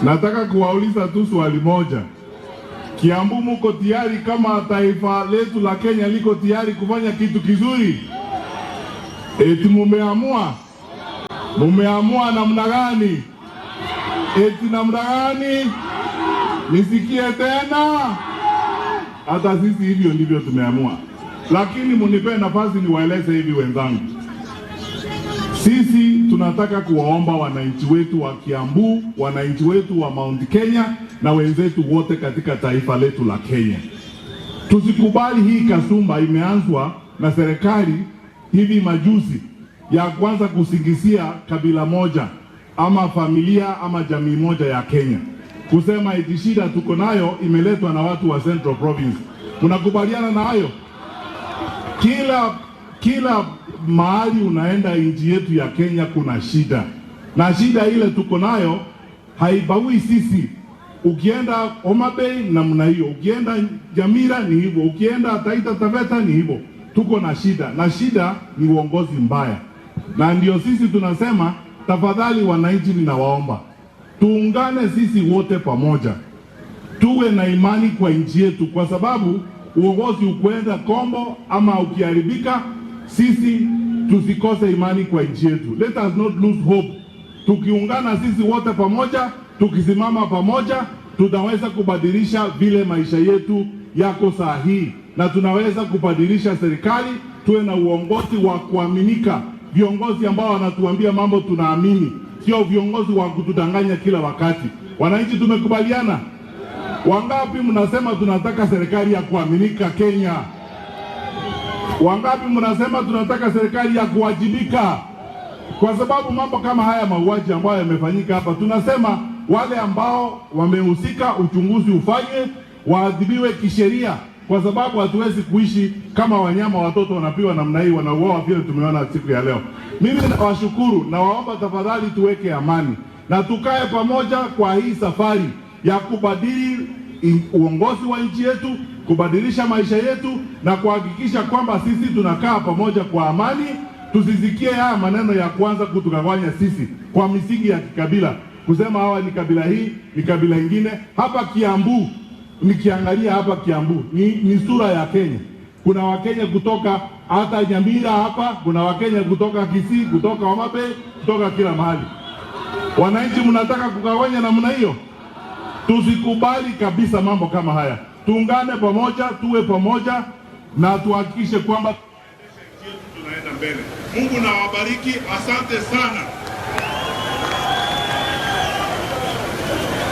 Nataka kuwauliza tu swali moja. Kiambu, muko tayari kama taifa letu la Kenya liko tayari kufanya kitu kizuri? Eti mumeamua? Mumeamua namna gani? Eti namna gani? Nisikie tena. Hata sisi hivyo ndivyo tumeamua, lakini munipe nafasi niwaeleze hivi wenzangu. Sisi tunataka kuwaomba wananchi wetu wa Kiambu, wananchi wetu wa Mount Kenya na wenzetu wote katika taifa letu la Kenya, tusikubali hii kasumba imeanzwa na serikali hivi majuzi ya kwanza kusingizia kabila moja ama familia ama jamii moja ya Kenya, kusema eti shida tuko nayo imeletwa na watu wa Central Province. Mnakubaliana na hayo? Kila mahali unaenda nchi yetu ya Kenya kuna shida, na shida ile tuko nayo haibagui sisi. Ukienda Homa Bay namna hiyo, ukienda Nyamira ni hivyo, ukienda Taita Taveta ni hivyo. Tuko na shida, na shida ni uongozi mbaya, na ndio sisi tunasema tafadhali, wananchi, ninawaomba tuungane sisi wote pamoja, tuwe na imani kwa nchi yetu, kwa sababu uongozi ukwenda kombo ama ukiharibika, sisi tusikose imani kwa nchi yetu. Let us not lose hope. Tukiungana sisi wote pamoja, tukisimama pamoja, tunaweza kubadilisha vile maisha yetu yako saa hii, na tunaweza kubadilisha serikali, tuwe na uongozi wa kuaminika, viongozi ambao wanatuambia mambo tunaamini, sio viongozi wa kutudanganya kila wakati. Wananchi, tumekubaliana? Wangapi mnasema tunataka serikali ya kuaminika Kenya? Wangapi mnasema tunataka serikali ya kuwajibika? Kwa sababu mambo kama haya mauaji ambayo yamefanyika hapa, tunasema wale ambao wamehusika, uchunguzi ufanywe, waadhibiwe kisheria, kwa sababu hatuwezi kuishi kama wanyama, watoto wanapigwa namna hii, wanauawa vile tumeona siku ya leo. Mimi nawashukuru, nawaomba tafadhali tuweke amani na tukae pamoja kwa hii safari ya kubadili uongozi wa nchi yetu, kubadilisha maisha yetu na kuhakikisha kwamba sisi tunakaa pamoja kwa amani. Tusisikie haya maneno ya kwanza kutugawanya sisi kwa misingi ya kikabila, kusema hawa ni kabila hii, ni kabila ingine. Hapa Kiambu, nikiangalia hapa Kiambu ni sura ya Kenya. Kuna Wakenya kutoka hata Nyamira hapa, kuna Wakenya kutoka Kisii, kutoka Homa Bay, kutoka kila mahali. Wananchi, mnataka kugawanya namna hiyo? Tusikubali kabisa mambo kama haya. Tuungane pamoja, tuwe pamoja na tuhakikishe kwamba tunaenda mbele. Mungu na wabariki. Asante sana.